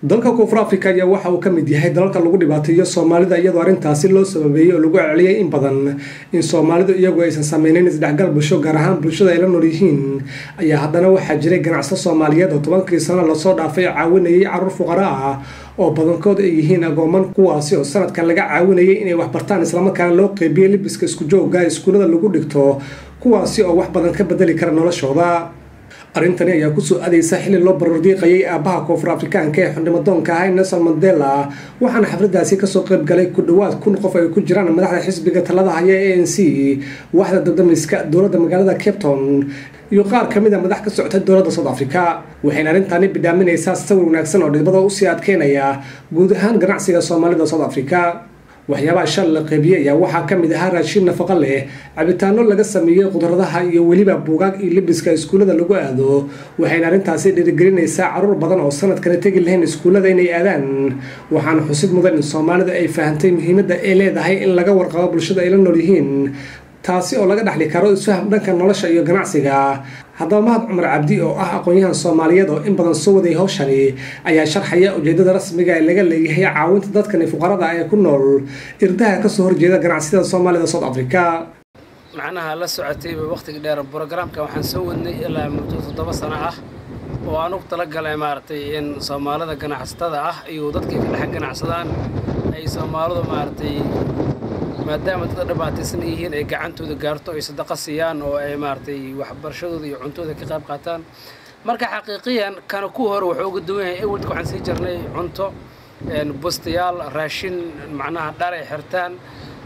Dalka Koonfur Afrika ayaa waxa uu ka mid yahay dalalka lagu dhibaateeyo Soomaalida, iyadoo arrintaasi loo sababeeyey oo lagu celceliyay in badan in Soomaalidu iyagu aysan sameynin isdhexgal bulsho, gaar ahaan bulshada ay la nool yihiin. Ayaa haddana waxaa jiray ganacsato Soomaaliyeed oo 10kii sano lasoo dhaafay caawinayay carruur fuqara ah oo badankood ay yihiin agooman, kuwaasi oo sanadkan laga caawinayay inay wax bartaan, islamarkaana loo qeybiyey libiska isku joogga iskuullada lagu dhigto, kuwaasi oo wax badan ka bedeli kara noloshooda. Arrintani ayaa kusoo aadaysa xilli loo baroordiiqayay aabaha Koonfur Afrikaanka ee xornimadoonka ahaa, Nelson Mandela, waxaana xafladaasi kasoo qayb galay ku dhowaad 1000 qof ay ku jiraan madaxda xisbiga talada haya ANC, waaxda dabdamiska, dowladda magaalada Cape Town iyo qaar ka mid a madax ka socota dowladda South Africa. Waxayna arrintani bidhaaminaysaa sawir wanaagsan oo dhibada usii adkeynaya guud ahaan ganacsiga Soomaalida South Africa. Waxyaabaha shal la qeybiyey ayaa waxaa ka mid ahaa raashin nafaqo leh, cabitaano laga sameeyey qudradaha iyo weliba buugaag iyo libiska iskuullada lagu aado. Waxayna arrintaasi dhiirigelinaysaa carruur badan oo sanadkana tegi lahayn iskuullada inay aadaan. Waxaana xusid mudan in Soomaalida ay fahantay muhiimadda ay leedahay in laga warqabo bulshada ay la nool yihiin, taasi oo laga dhexli karo isfaham dhanka nolosha iyo ganacsiga. Haddaba Mahad Cumar Cabdi oo ah aqoon-yahan Soomaaliyeed oo in badan soo waday hawshani ayaa sharxaya ujeedada rasmiga ee laga leeyahay caawinta dadkani fuqarada ee ku nool irdaha kasoo horjeeda ganacsiyada Soomaalida South Africa. Macnaha la socotayba waqtiga dheer programka waxaan soo wadnay ilaa muddo 7 sano ah oo aan ugu talagalay maaragtay in Soomaalida ganacsatada ah iyo dadka ka dhex ganacsadaan ay Soomaalidu maaragtay maadaama dadka dhibaataysan yihiin ay gacantooda gaarto, ay sadaqa siiyaan oo ay maaragtay waxbarashadooda iyo cuntooda ka qayb qaataan. Marka xaqiiqiyan kana ku hore wuxuu uga duwan yahay ewelka waxaan sii jirnay cunto, bustayaal, raashin, macnaha dhar ay xirtaan,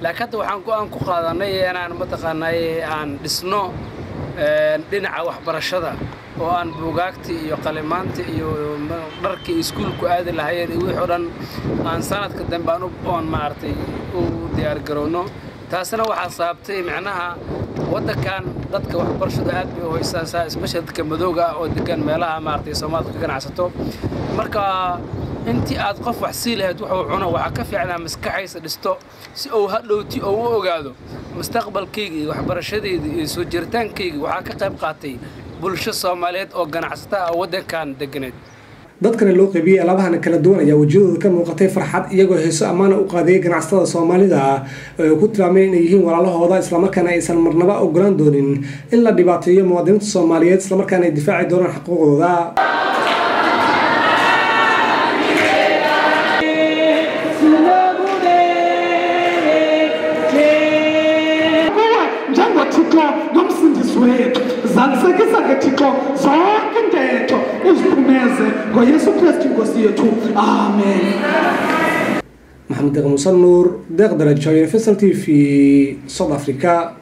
laakiin hadda waxaan go'aan ku qaadanay inaan mataqaanaaye aan dhisno dhinaca waxbarashada oo aan buugaagtii iyo qalimaantii iyo dharkii iskuulku aadi lahaayeen iyo wixii oo dhan aan sanadka dambe aan oon maaragtay u diyaar garowno. Taasina waxaa sababtay micnaha waddankan dadka waxbarashadu aad bay u haystaan saa, especially dadka madowga ah oo degan meelaha maaragtay Soomaalida ka ganacsato. Marka intii aad qof wax sii lahayd wuxuu cuno, waxaa ka fiicnaa maskaxaysa dhisto si uu hadhowti oo u ogaado mustaqbalkayga iyo waxbarashadayda iyo soo jiritaankayga waxaa ka qayb qaatay bulsho Soomaaliyeed oo ganacsata ah oo waddankan deganeed. Dadkani loo qaybiyey alaabahan kala duwan ayaa wejiyadooda ka muuqatay farxad, iyagoo heeso ammaana u qaadiyey ganacsatada Soomaalida oo ay ku tilmaameen inay yihiin walaalahooda, islamarkaana aysan marnaba ogolaan doonin in la dhibaateeyo muwaadiniinta Soomaaliyeed, islamarkaana ay difaaci doonaan xuquuqdooda. NjengoThixo nomsindisi wethu, zalisekisa ke Thixo zonke intetho, uziphumeze ngoYesu Kristu inkosi yethu, amen. Maxamed Deeq Muuse Nuur Deeq Darajo, Universal TV, South Africa.